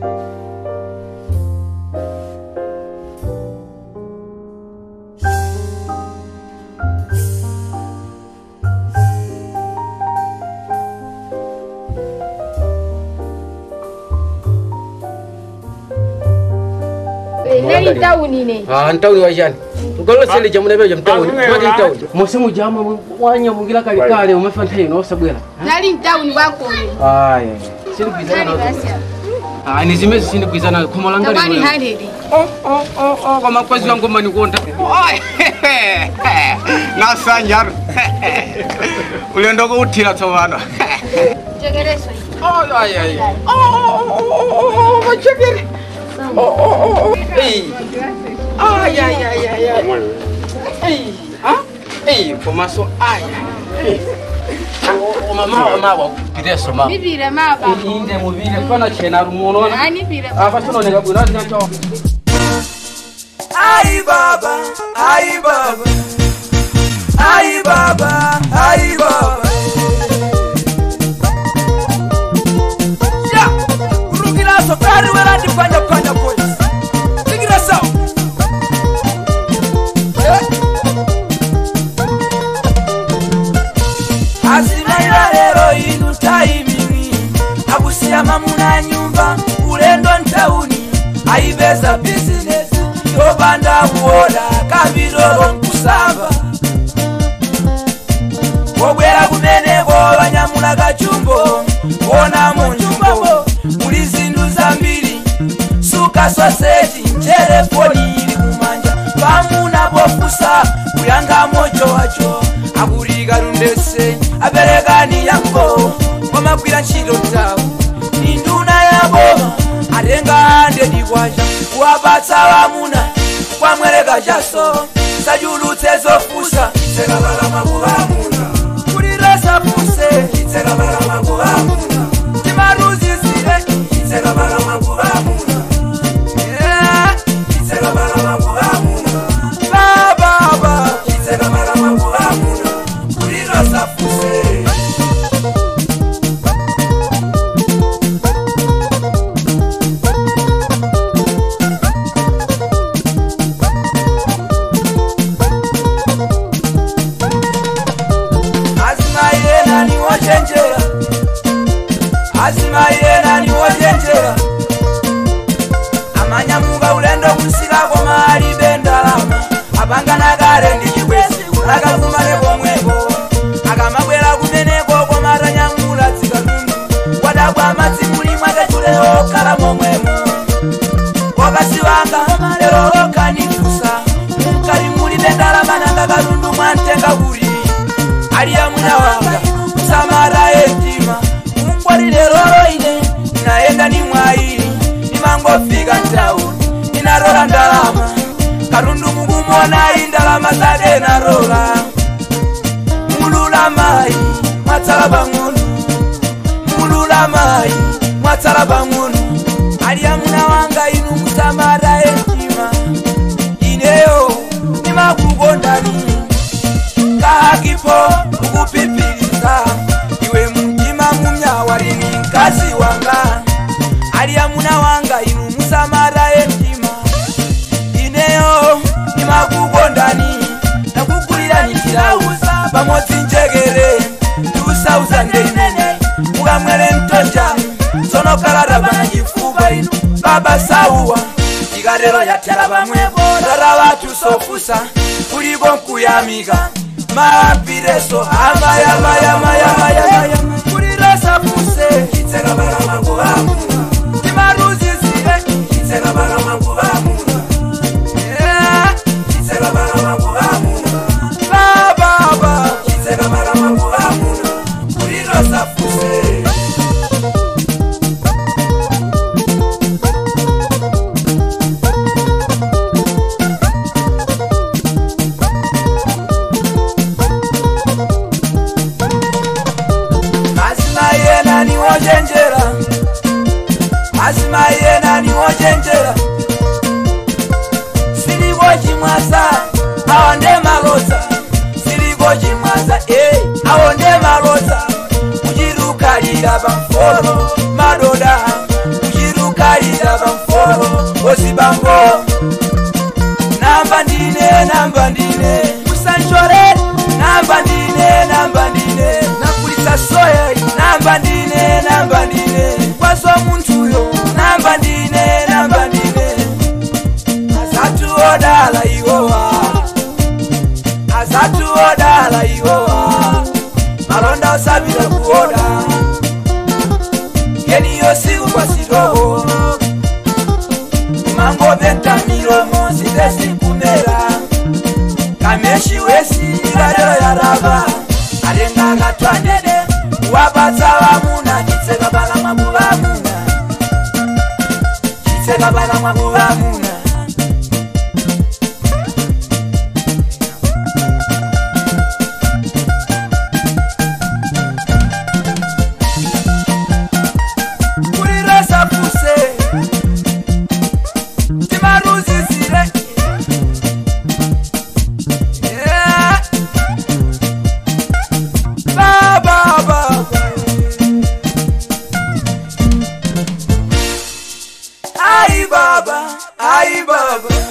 Nali tauni ne. Ah, ntauni wajani. Ngolo sele jamuna beja mtauni. Mwadi ntauni. Mosimu jama wanya mugila kali kale umefanta ino sabwela. Nali ntauni wako ni. Ah, yeah. Sindi kuizana na. Ah, ni zimezi sindi kuizana koma langa ni. Tawani 100. Oh oh oh oh kama kwazi wangu manikonda. Nasanjar. Uliondoka utira tsovano. Chekereso. Oh, ay ay. Oh oh oh oh, machekere. Oh oh oh. Hey. Ay ay ay ay ay. Hey. Ah? Hey, komaso ay. Hey. Oh mama mama pireso mama. Bibire mama. Inde mubire kona chena rumuno. Ani bire. Apa sono nega buna ncho. Ai baba, ai baba. Ai baba, ai baba. Ya, urukira safari wala difanya panya boys. Tigira sawa. Azimaira lero inu taimini. Akusia mamuna nyumba ulendo ntauni. Aibeza business yobanda kuola kabiroro nkusamba. Obwera kumeneko banyamula kachumbo ona munjumbo muli zindu zambiri suka sausage telefoni ili kumanja pamuna bofusa kuyanga mojo wacho akulika rundese aberekani yango kwamakwira ntchito tawo ni nduna yaboma atenga ande dikwacha kuwapatsa wamuna kwamwereka chaso sajulutse zofusa sekabala makulamuna kulirasa fuse sekabala makulamuna timaruzizire sekabala makulamuna sekabala makulamuna baba sekabala makulamuna kulirasa fuse. Azimaye ni wojenjera amanyamuka ulendo kusika koma alibe ndalama apangana kale ndi chikwesi kulakakumale komweko akamabwera kumeneko koma atanyamula tsikatundu wadabwa madzi mwakachule okhala momwemo wakasiwanga lero lokanifusa mukali mulibe ndalama nanga katundu mwantenga kuti aliya mwina wanga kusamala yetima Lero ine naenda ni mwaili nimangofika ntauni ninarola ndalama katundu mukumona indalama zake narola mulula mai mwatsala pang'ono mulula mai mwatsala pang'ono aliya muna wanga inu musamala etima ineyo nimakukondani kakipo kukupipiliza iwe mtima mumya walini mkazi wanga aliya muna wanga inu musamara emtima ineyo nimakukondani nakugulirani tilauza pamodzi njekere 2000 inene mukamwere mtonjani tsono kalata pana chifupa inu baba sauwa ikatero yathera pamwepo tata wathu sofusa kuliko nkuyamika mapireso amayamayamayamayamaya kulirasa fuse itsekabala makulamuna timaruzizire itsekabala makulamuna itsekabala makulamuna bababa itsekabala makulamuna kulirasa fuse. Azimaye nani wojenjera siliko chimwaza awonde malodza siliko chimwaza awonde malodza kuchirukalira pamfolo madoda kuchirukalira. Pasitoko mangopenta milomo sitesikumera kameshi wesi ikalero yarava atenga katwanene wapatsa vamuna chitseka pakamwa kuvamuna chitseka pakamwa kuvamuna. Kulirasa fuse timaruzizire. Yeah. Ba, ba, ba, ba. Ai baba, ai baba.